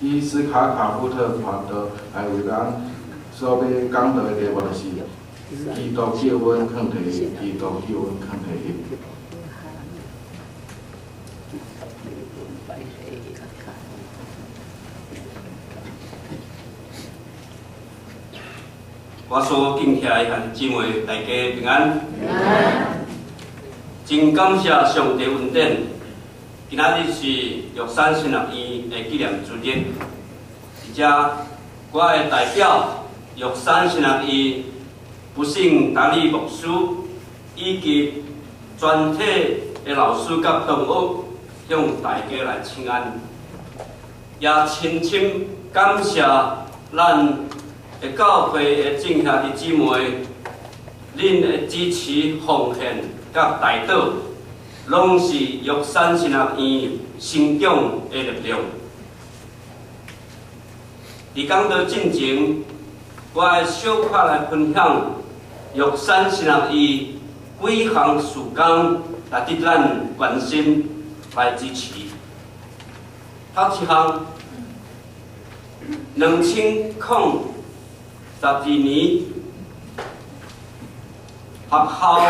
伊斯卡卡夫特傳道來為咱所欲講道的題目就是，基督救阮囥第一，基督救阮囥第一。我所敬虔的兄弟姊妹，大家平安。真感謝上帝恩典，今仔日是玉山神學院的紀念主日。佇遮，我會代表玉山神學院不幸達利牧師以及全體的老師佮同學，向大家來請安，也深深感謝咱的教會的眾兄弟姊妹，恁的支持、奉獻佮代禱，攏是玉山神學院成長的力量。佇講道進前，我會小可來分享玉山神學院幾項事工來值得咱關心來支持。頭一項，2012年學校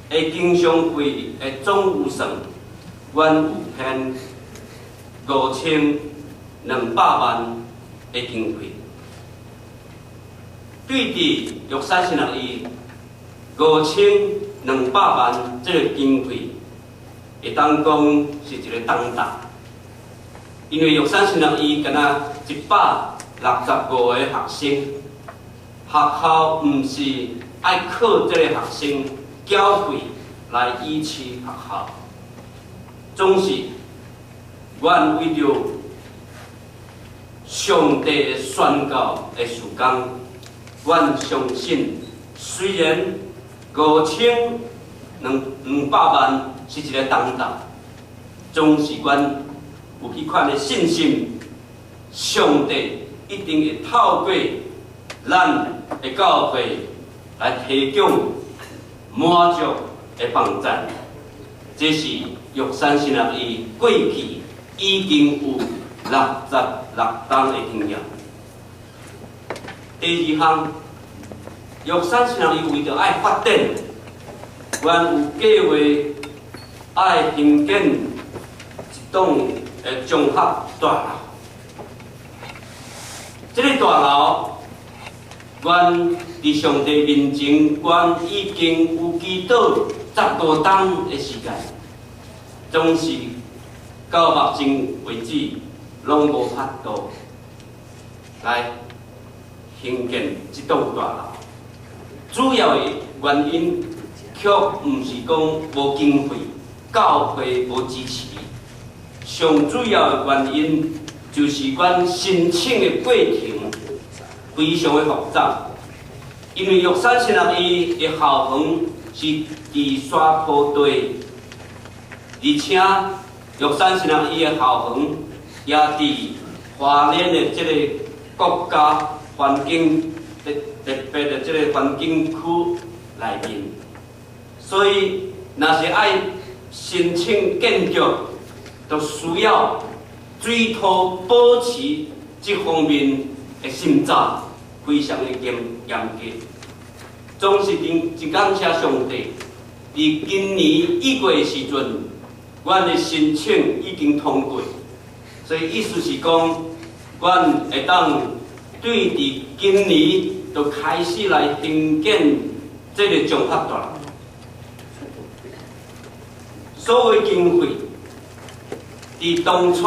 的經常費的總預算，阮有編5200萬的經費。對佇玉山神學院5200萬這個經費，會當講是一個重擔，因為玉山神學院敢若165個學生，學校毋是愛靠這個學生繳費來維持學校，總是阮為著上帝的宣教的事工，阮相信，雖然5200萬是一個重擔，總是阮有彼款的信心，上帝一定會透過咱的教會來提供滿足的幫贊。這是玉山神學院過去已經有66冬的經驗。第二項，玉山神學院為著愛發展，阮有計劃愛興建一棟的綜合大樓。這個大樓，阮佇上帝面前，阮已經有祈禱15冬的時間，總是到目前為止，攏無法度來興建這棟大樓。主要的原因，卻毋是講無經費，教會無支持。上主要的原因，就是阮申請的過程非常的複雜。因為玉山神學院的校園是佇沙坡地，而且玉山神學院的校園也佇花蓮的這個國家環境特別的這個環境區內面，所以若是愛申請建築，就需要水土保持這方面的審查非常的嚴格。總是真真感謝上帝，佇今年1月的時陣，阮的申請已經通過，所以意思是講，阮會當對佇今年就開始來興建這個綜合大樓。所謂經費，佇當初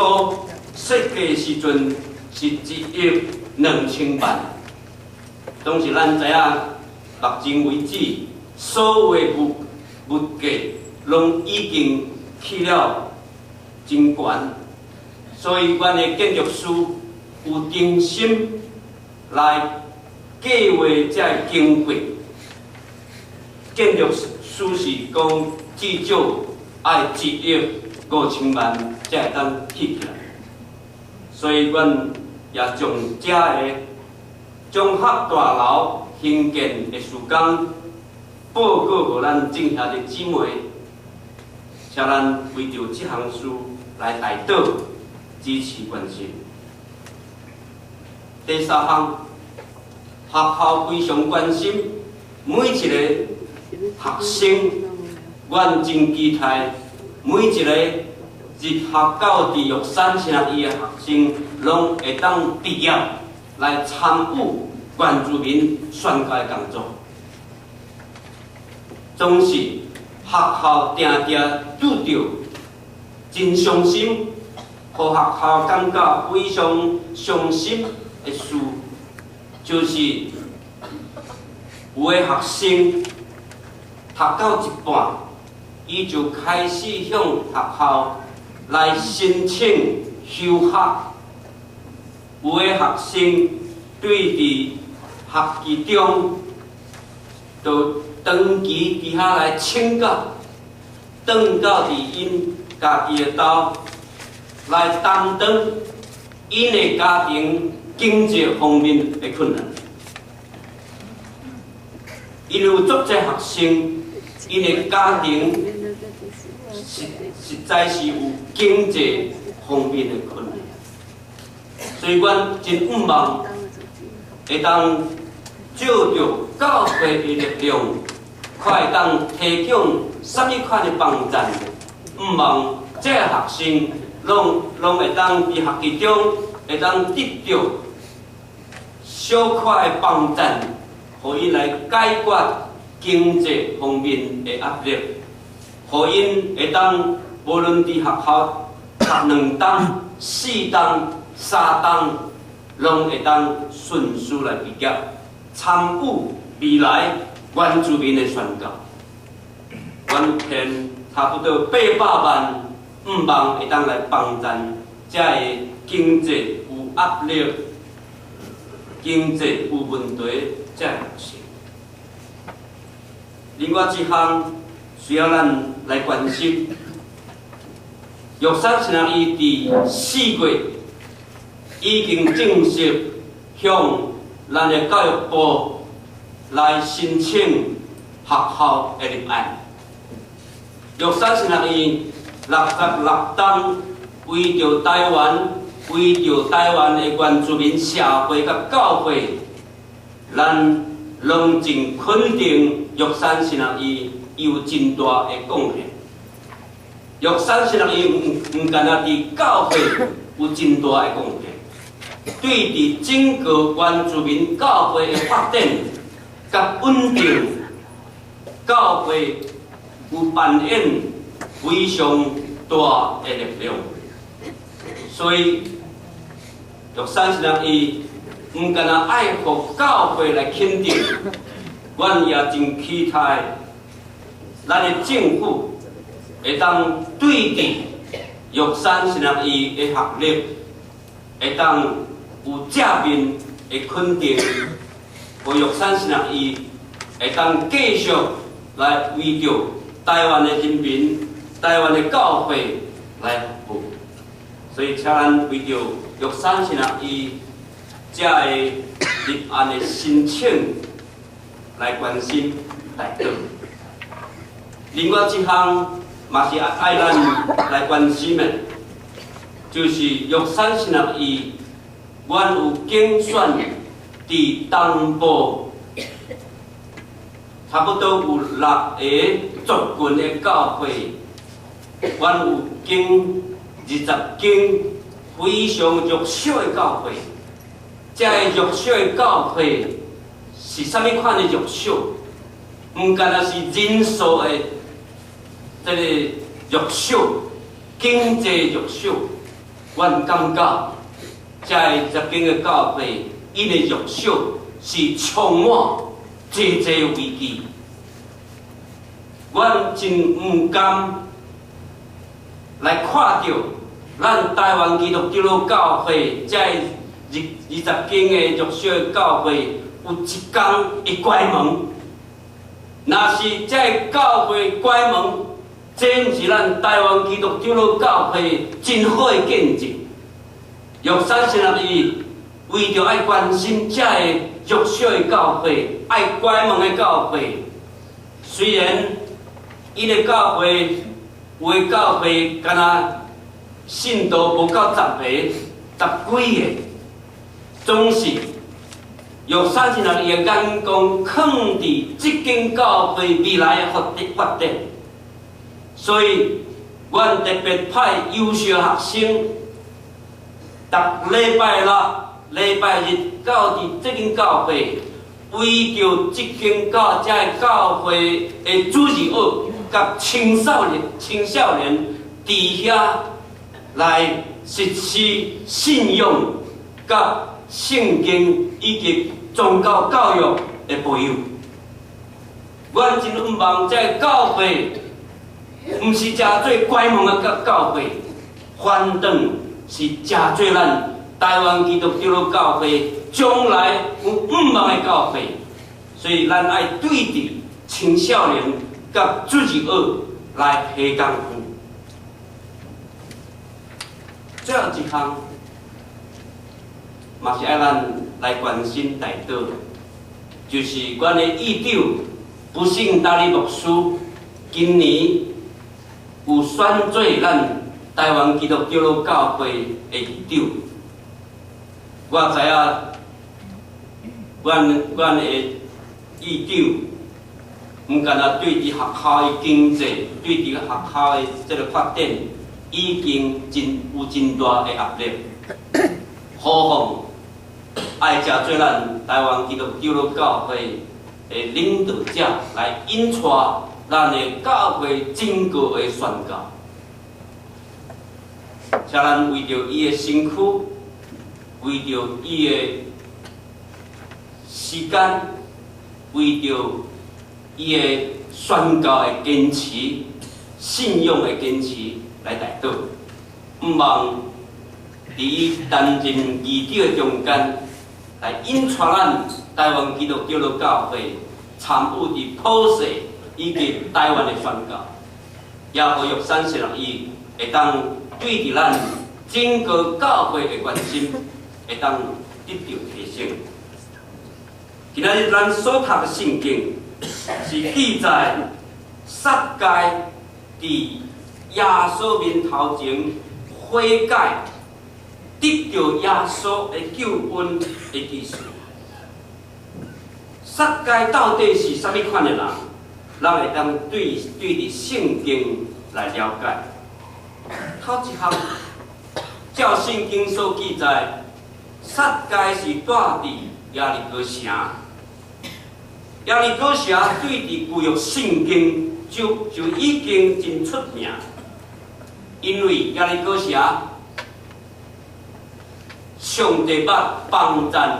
設計時陣是1億2000萬，當時咱知影，目前為止所有物價攏已經起了真懸，所以阮的建築師有重新來計劃這个經費。建築師是講至少愛1億5000萬才會當起起來，所以阮也將這个綜合大樓興建的事工報告予咱眾兄弟姊妹，請咱為著這項事來代禱支持關心。第三項，學校非常關心每一個學生，阮真期待每一個入學到佇玉山神學院的學生，攏會當畢業來參與原住民宣教的工作。總是學校定定拄著真傷心，予學校感覺非常傷心的事，就是有的學生讀到一半，伊就開始向學校來申請休學。有的學生對佇學期中，就長期佇遐來請假，轉到佇𪜶家己的兜來擔當𪜶的家庭經濟方面的困難。因為有足濟學生，𪜶的家庭實在是有經濟方面的困難，所以阮真向望會當借著教會的力量，看會當提供啥物款的幫贊，向望這个學生攏會當佇學期中會當得著小可的幫贊，予𪜶來解決經濟方面的壓力，予𪜶會當無論佇學校讀2冬、4冬、3冬，攏會當順序來畢業，參與未來原住民的宣教。阮獻差不多800萬，向望會當來幫贊這个經濟有壓力、經濟有問題這个學生。另外一項需要咱來關心，玉山神學院佇4月已經正式向咱的教育部來申請學校的立案。玉山神學院66冬為著台灣，為著台灣的原住民社會佮教會，咱攏真肯定玉山神學院有真大的貢獻。玉山神學院毋干焦佇教會有真大的貢獻，對佇整個原住民教會的發展佮穩定，教會有扮演非常大的力量。所以玉山神學院毋干焦愛予教會來肯定，阮也真期待咱的政府會當對佇玉山神學院的學歷，會當有正面的肯定，予玉山神學院會當繼續來為著台灣的人民、台灣的教會來服務。所以，請咱為著玉山神學院這个立案的申請來關心代禱。另外一項嘛是愛咱來關心的，就是玉山神學院，阮有競選佇東部，差不多有六个族群的教會，阮有經20間非常弱小的教會。這个弱小的教會是啥物款的弱小？毋干焦是人數的這個弱小，經濟弱小。阮感覺這个10間的教會，𪜶的弱小是充滿濟濟危機。阮真毋甘來看著咱台灣基督長老教會這20間的弱小的教會，有一天會關門。若是這个教會關門，這毋是咱台灣基督長老教會真好的見證。玉山神學院為著愛關心這个弱小的教會，愛關門的教會，雖然𪜶的教會有的教會敢若信徒無夠十個、十幾個，總是用三十六伊的眼光囥佇這間教會未來的發展，所以阮特別派優秀學生，逐禮拜六、禮拜日到佇這間教會，為著這間教這个教會的主日學佮青少年佇遐來實施信仰佮聖經以及宗教教育的培養。阮真向望這个教會，毋是誠做關門的教會，反轉是誠做咱台灣基督長老教會將來有向望的教會。所以咱愛對佇青少年佮主日學來下功夫。最後一項，嘛是愛咱來關心代禱，就是阮的議長不幸大利牧師，今年有選做咱台灣基督長老教會的議長。我知影，阮的議長，毋干焦對佇學校的經濟，對佇學校的這个發展，已經真有真大的壓力。何況愛誠做咱台灣基督長老教會的領導者來引帶咱的教會整個的宣教。請咱為著伊的身軀，為著伊的時間，為著伊的宣教的堅持、信仰的堅持來代禱，向望佇伊擔任議長的中間，來引帶咱台灣基督長老教會參與佇普世以及台灣的宣教，也予玉山神學伊會當對佇咱整個教會的關心，會當得著提升。今仔日咱所讀的聖經是記載撒該佇耶穌面頭前悔改，得著耶穌的救恩的記事。撒該到底是啥物款的人？咱會當對佇聖經來了解。頭一項，照聖經所記載，撒該是住佇耶利哥城。耶利哥城對佇舊約聖經就已經真出名，因為耶利哥城上帝捌幫贊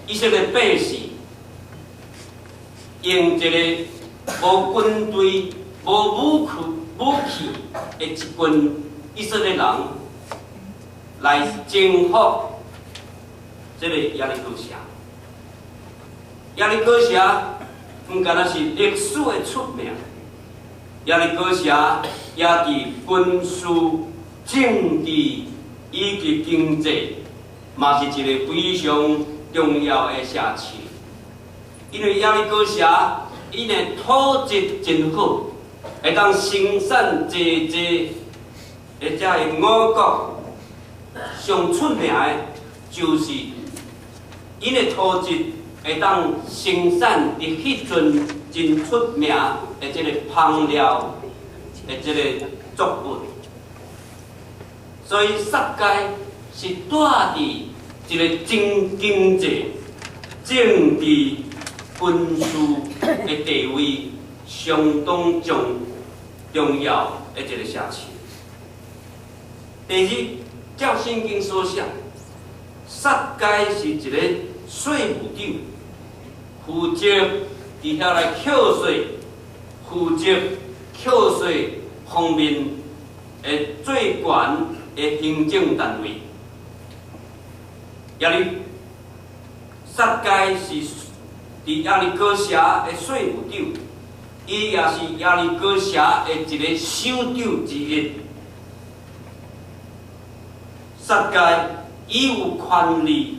以色列百姓，用一个無軍隊、無武器的一群以色列人來征服這个耶利哥城。耶利哥城毋干焦是歷史的出名，耶利哥城也佇軍事、政治以及經濟，嘛是一个非常重要的城市。因為耶利哥城𪜶的土質真好，會當生產濟濟的這个五穀。上出名的，就是𪜶的土質會當生產佇彼陣真出名的這个芳料的這个作物。所以撒該是住佇一个真經濟、政治、軍事的地位相當重要的一個城市。第二，照聖經所寫，撒該是一个稅務長，負責佇遐來扣稅，負責扣稅方面的最懸的行政單位。耶利撒該是佇耶利哥城的稅務長，伊也是耶利哥城的一个首長之一。撒該伊有權利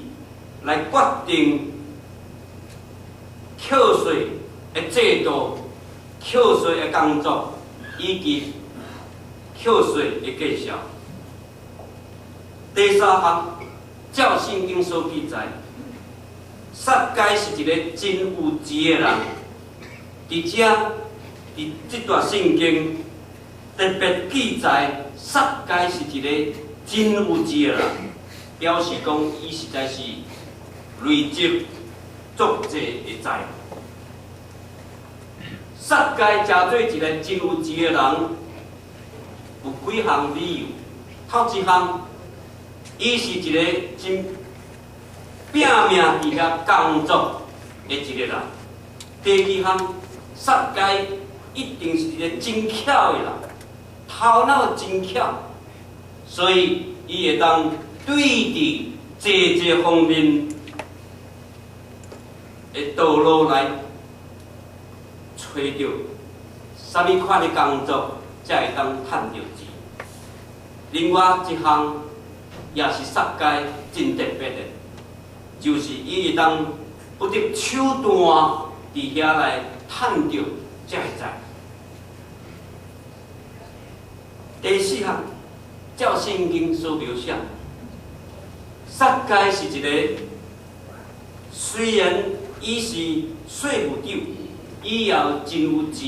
來決定扣稅的制度、扣稅的工作以及扣稅的價數。第三項，照聖經所記載，撒該是一个真有錢的人。佇遮，佇這段聖經特別記載，撒該是一个真有錢的人，表示講伊實在是累積足濟的財。撒該成做一个真有錢的人，有幾項理由。頭一項，伊是一個真拼命佇遐工作的一個人。第二項，撒該一定是一個真巧的人，頭腦真巧，所以伊會當對佇濟濟方面的道路來揣著啥物款的工作，才會當趁著錢。另外一項也是撒該真特別的，就是伊會當不擇手段佇遐來趁著這个財。第四項，照聖經所描寫，撒該是一個雖然伊是稅務長，伊也真有錢，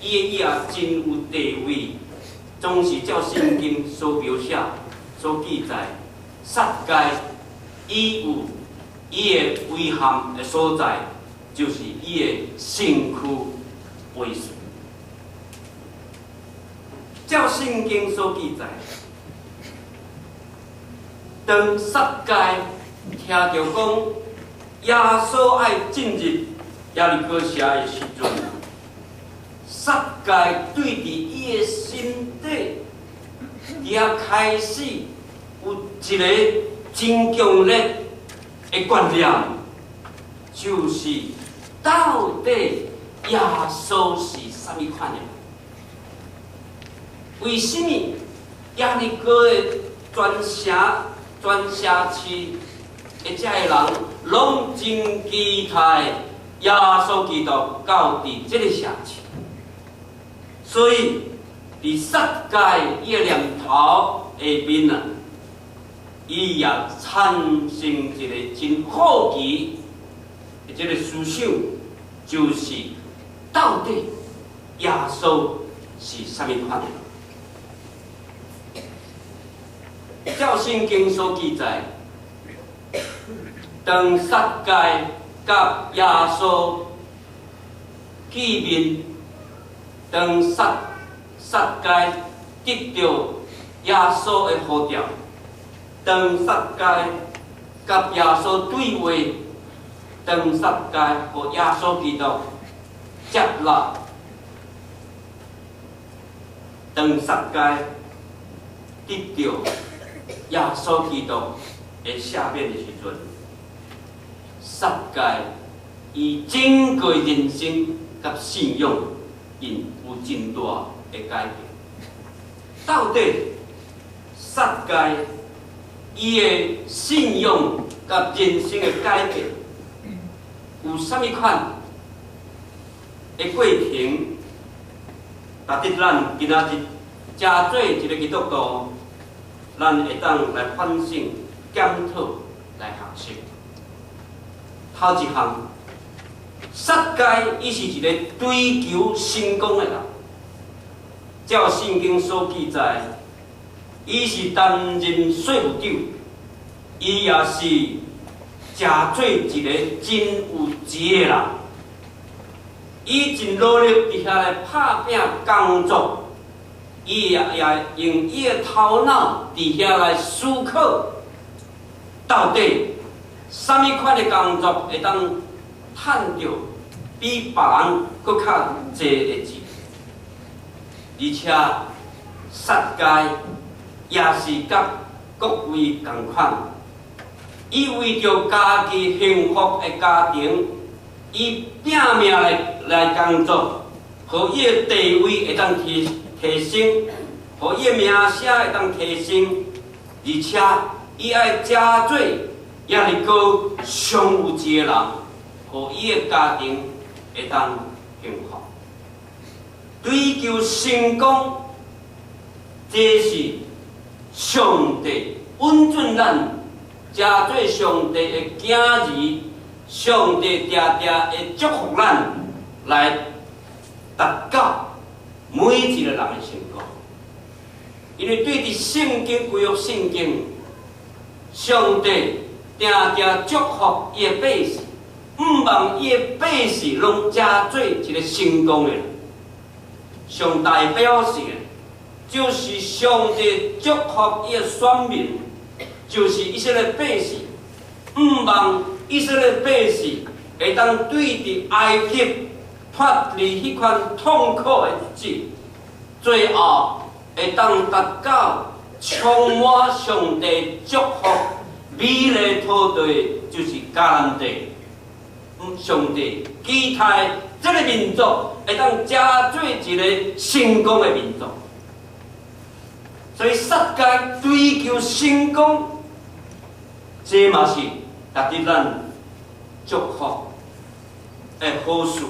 伊也真有地位，總是照聖經所描寫、所記載，撒該伊有伊的遺憾的所在，就是伊的身軀萎縮。照聖經所記載，當撒該聽著講耶穌愛進入耶利哥城的時陣，撒該對佇伊的心底，佇遐開始有一个真強烈的觀念，就是到底耶穌是啥物款的人？為什麼耶利哥的全城、全社區的這个人，攏真期待耶穌基督到佇這个城市？所以，佇撒該伊的念頭下面啊，伊也產生一个真好奇的這个思想，就是到底耶穌是啥物款的人？照聖經所記載，當撒該佮耶穌見面，當撒該得著耶穌的呼召，當撒該佮耶穌對話，當撒該予耶穌基督接納，當撒該得著耶穌基督的赦免的時陣，撒該伊整個人生佮信仰，𪜶有真大的改變。到底撒該伊的信仰佮人生的改變，有啥物款的過程，值得咱今仔日成做一个基督徒，咱會當來反省、檢討、來學習。頭一項，撒該伊是一個追求成功的人。照聖經所記載，伊是擔任稅務長，伊也是誠做一个真有錢的人。伊真努力佇遐來拍拚工作。伊也用伊的頭腦佇遐來思考，到底啥物款的工作會當趁著比別人閣較濟的錢，而且撒該也是佮各位仝款，伊為著家己幸福的家庭，伊拼命來工作，予伊的地位會當提升，予伊的名聲會當提升，而且伊愛成做耶利哥上有錢的人，予伊的家庭會當幸福。追求成功，這是上帝允准咱成做上帝的囝兒，上帝定定會祝福咱來達到每一個人的成功。因為對佇聖經舊約聖經，上帝定定祝福伊的百姓，毋望伊的百姓攏成做一個成功的人。上代表性的，就是上帝祝福伊的選民，就是以色列百姓，毋望以色列百姓會當對佇埃及脫離彼款痛苦的日子，最後會當達到充滿上帝祝福美麗土地，就是迦南地。上帝期待這个民族會當成做一个成功的民族，所以撒該追求成功，這嘛是值得咱祝福的好事。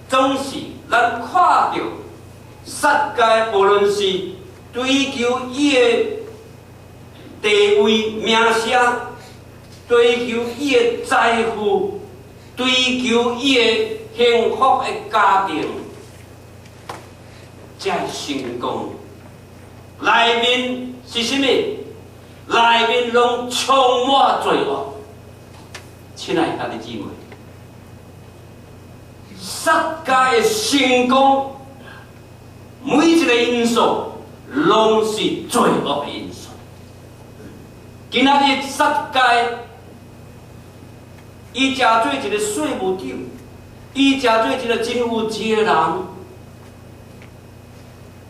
總是咱看著撒該，無論是追求伊的地位名聲，追求伊的財富，追求伊的幸福的家庭，這成功內面是啥物？內面攏充滿罪惡。親愛的兄弟姊妹，撒該的成功，每一個因素攏是罪惡的因素。今仔日撒該，伊成做一個稅務長，伊成做一個真有錢的人，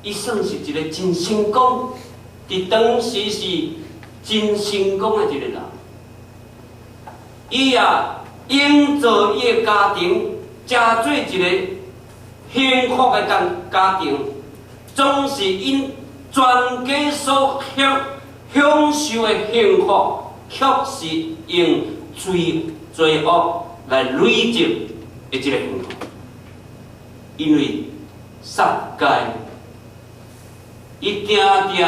伊算是一個真成功，佇當時是真成功的一個人。伊也營造伊的家庭，成做一個幸福的家庭，總是𪜶全家所享受的幸福，卻是用罪惡來累積的這个幸福。因為撒該伊定定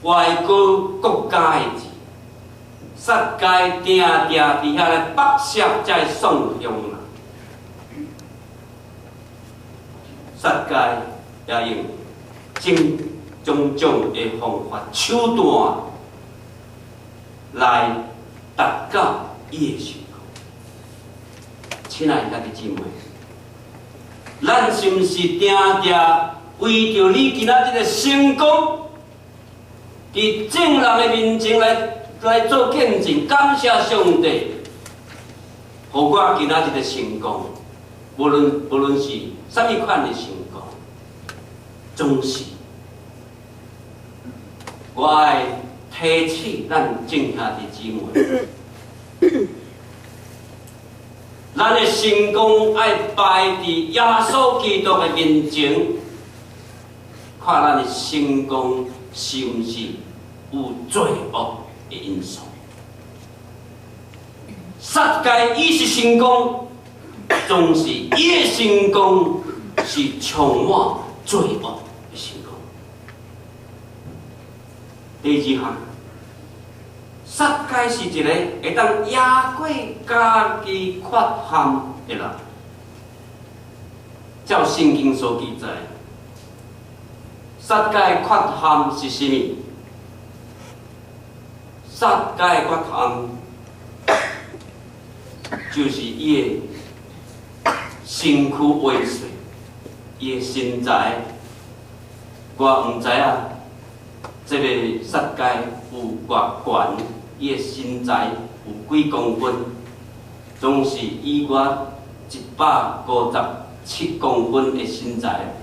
歪過國家的錢，撒該定定佇遐咧剝削這个宋鄉人，撒該也用種種種的方法手段來達到伊的成功。親愛的兄弟姊妹，咱是毋是定定為著你今仔日的成功，佇眾人的面前來做見證，感謝上帝，予我今仔日的成功，無論是啥物款的成功，總是我愛提醒咱眾兄弟姊妹，咱的成功愛擺佇耶穌基督的面前，看咱的成功是毋是有罪惡的因素。撒該伊是成功，總是伊的成功是充滿罪惡的成功。第二項，撒該是一個會當越過家己缺陷的人。照聖經所記載，撒該的缺陷是啥物？撒該的缺陷就是伊的身軀萎縮，伊的身材，我毋知影，這个撒該有偌懸，伊的身材有幾公分，總是以我157公分的身材，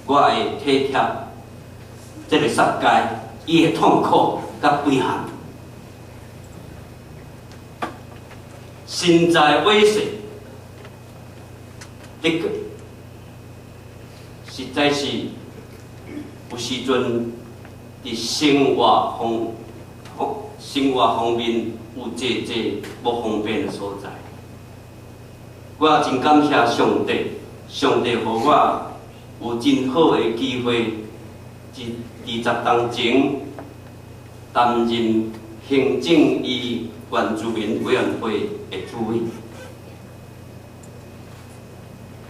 我會體貼這个撒該伊的痛苦佮悲憾。身材萎縮，的確，實在是有時陣佇生活方面有濟濟無方便的所在。我也真感謝上帝，上帝予我有真好的機會，佇20冬前擔任行政院原住民委員會的主委。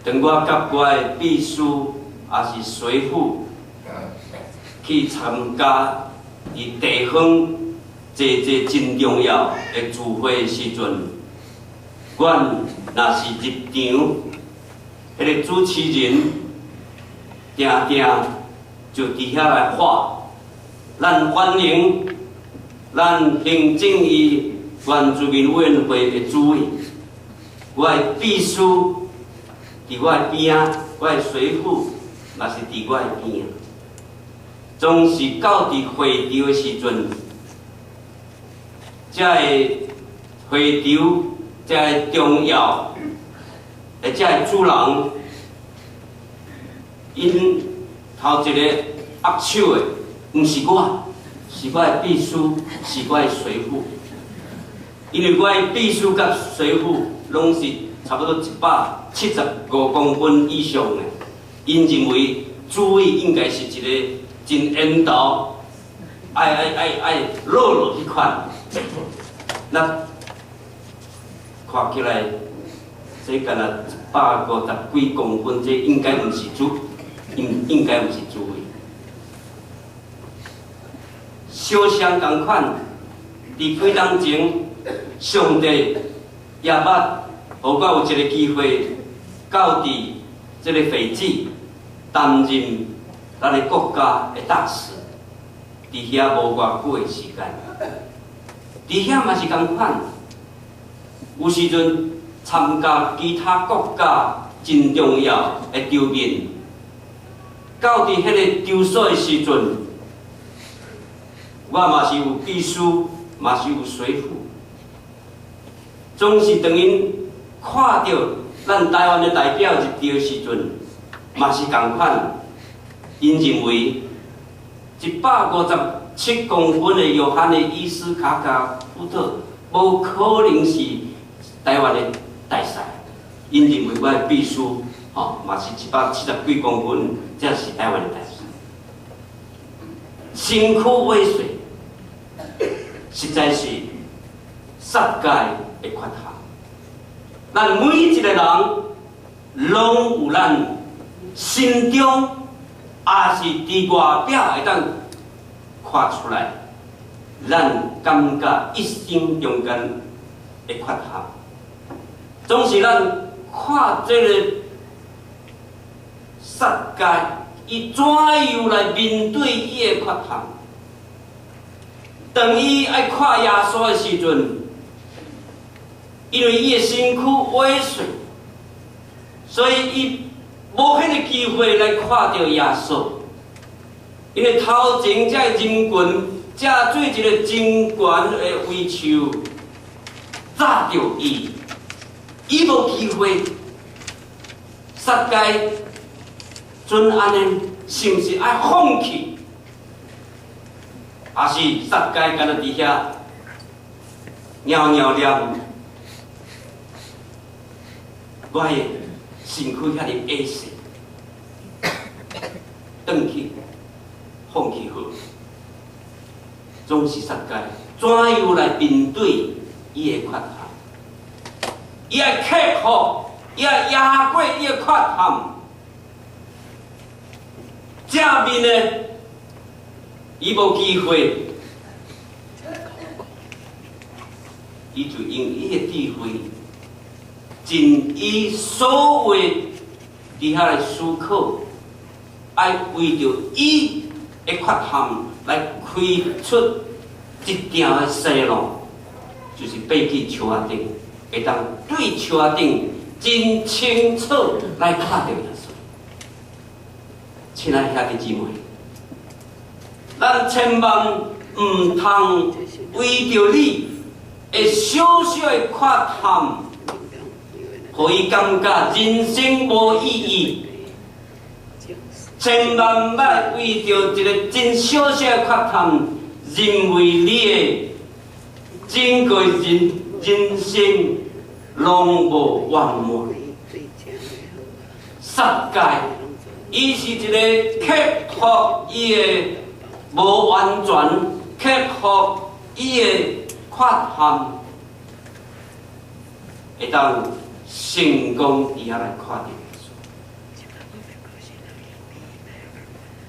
當我佮我的秘書抑是隨扈去參加佇地方濟濟真重要的聚會的時陣，阮若是入場，彼個主持人定定就佇遐來喊，咱歡迎咱行政院原住民委員會的主委，我的秘書佇我的邊仔，我的隨扈嘛是佇我的邊仔，總是到佇會場的時陣，這个會場，這个重要的這个主人，𪜶頭一個握手的，毋是我，是我的秘書，是我的隨扈。因為我的秘書佮隨扈攏是差不多175公分以上的，𪜶認為主委應該是一個真緣投，愛愛愛愛落落彼款。那看起來，這敢若150幾公分，這應該毋是主，應該毋是主委。相相仝款，佇幾冬前，上帝也捌予我有一個機會，到佇這個斐濟擔任咱的國家的大使，佇遐無偌久的時間，佇遐嘛是仝款。有時陣參加其他國家真重要的場面，到佇彼个場所的時陣，我嘛是有秘書，嘛是有隨扈，總是當𪜶看著咱台灣的代表入場的時陣，嘛是仝款。𪜶認為157公分的約翰的伊斯卡加福特，無可能是台灣的大使。𪜶認為我的秘書，吼，嘛是170幾公分，才是台灣的大使。身軀萎縮，實在是撒該的缺陷。咱每一個人攏有咱心中，也是佇外表會當看出來，咱感覺一生中間的缺陷，總是咱看這個撒該，伊怎樣來面對伊的缺陷？當伊愛看耶穌的時陣，因為伊的身軀萎縮，所以伊無彼个機會來看著耶穌。因為頭前這人群，這做一個真懸的圍樹，罩著伊，伊無機會。撒該準按呢，是毋是愛放棄？抑是撒該干焦佇遐蹑蹑念，我的身軀遐爾矮細，轉去放棄好，總是撒該怎樣來面對伊的缺陷？伊愛克服，伊愛贏過伊的缺陷。正面的，伊無機會，伊就用伊的智慧，盡伊所有佇遐來思考，愛為著伊的缺陷來開出一條的西路，就是爬去樹仔頂，會當對樹仔頂真清楚來看著耶穌。親愛兄弟姊妹，咱千萬毋通為著你的小小的缺陷，予伊感覺人生無意義。千萬莫為著一個真小小的缺陷，認為你的整個人生攏無圓滿。撒該，伊是一個克服伊的無完全，克服伊的缺陷會當成功佇遐來看著耶穌。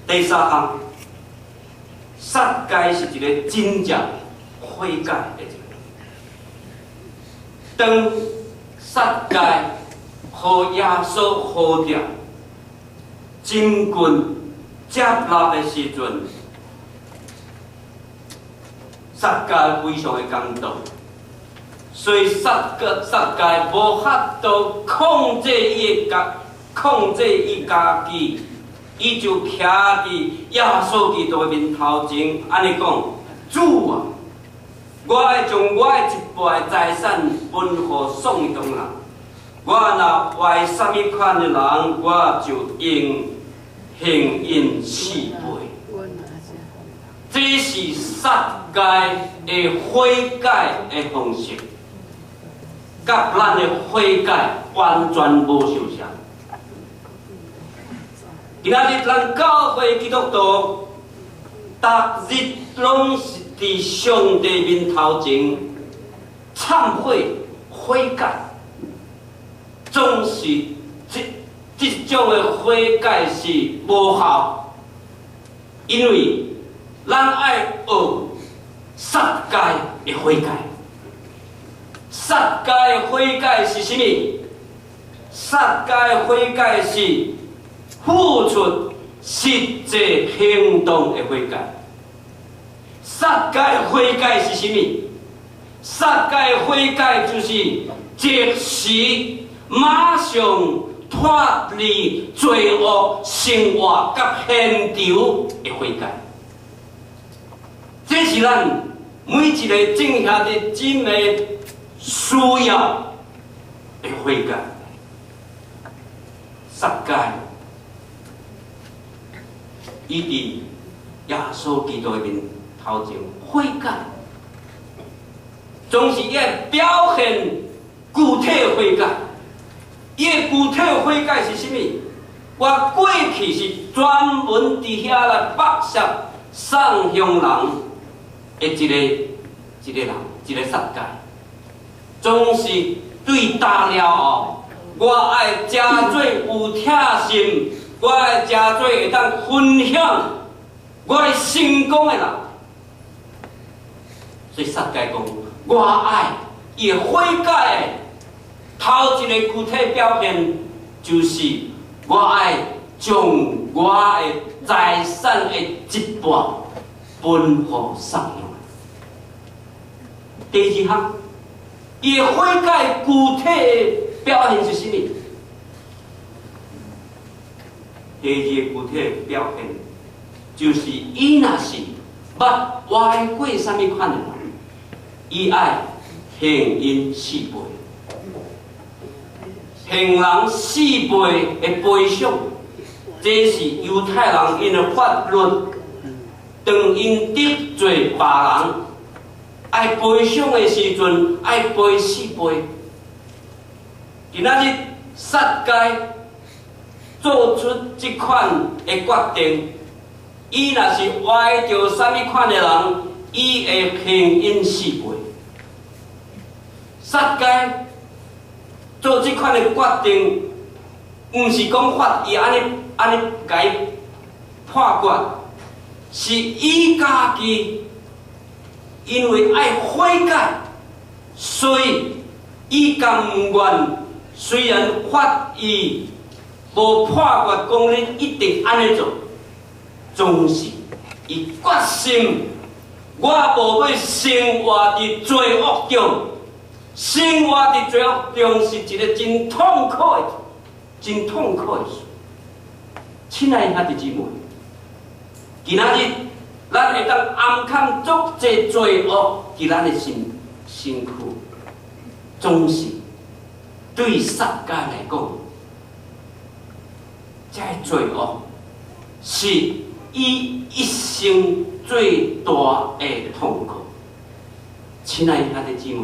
第三項，撒該是一個真正悔改的一個人。當撒該予耶穌呼召，親近接納的時陣，撒該非常的感動，所以撒該無法度控制伊家己，伊就徛佇耶穌基督的面頭前，按呢講：主啊，我愛將我的一半的財產分予喪窮人，我若歪啥物款的人，我就應還𪜶四倍。這是撒該的悔改的方式，佮咱的悔改完全無相像。今仔日咱教會基督徒，逐日攏是佇上帝面頭前懺悔悔改，總是這種的悔改是無效，因為咱愛學撒該的悔改。撒該的悔改是啥物？撒該的悔改是付出實際行動的悔改。撒該的悔改是啥物？撒該的悔改就是即時馬上脫離罪惡生活佮現場的悔改。這是咱每一個眾兄弟姊妹需要的悔改。撒該，伊佇耶穌基督的面頭前悔改，總是伊愛表現具體悔改。伊的具體悔改是啥物？我過去是專門佇遐來剝削喪鄉人的一個人，一個撒該，總是對大了後，我愛誠做有疼心，我愛誠做會當分享我的成功的人。所以撒該講，我愛伊的悔改的頭一個具體表現，就是我愛將我的財產的一半分予喪鄉。第二項，伊的悔改具體的表現是啥物？第二個具體的表現，就是伊若是捌歪過啥物款的人，伊愛還𪜶四倍，還人四倍的賠償，這是猶太人𪜶的法律。當𪜶得罪別人，愛賠償的時陣，愛賠四倍。今仔日撒該做出這款的決定，伊若是歪著啥物款的人，伊會還𪜶四倍。撒該做這款的決定，毋是講法伊按呢按呢共伊判決，是伊家己因為愛悔改，所以伊甘願。雖然法伊無判決講你一定按呢做，總是伊決心，我無欲生活佇罪惡中，生活佇罪惡中是一個真痛苦的、真痛苦的事。親愛的兄弟姊妹，今仔日咱會當掩藏足濟罪惡佇咱的身軀，總是對撒該來講，這个罪惡是伊一生最大的痛苦。親愛的兄弟姊妹，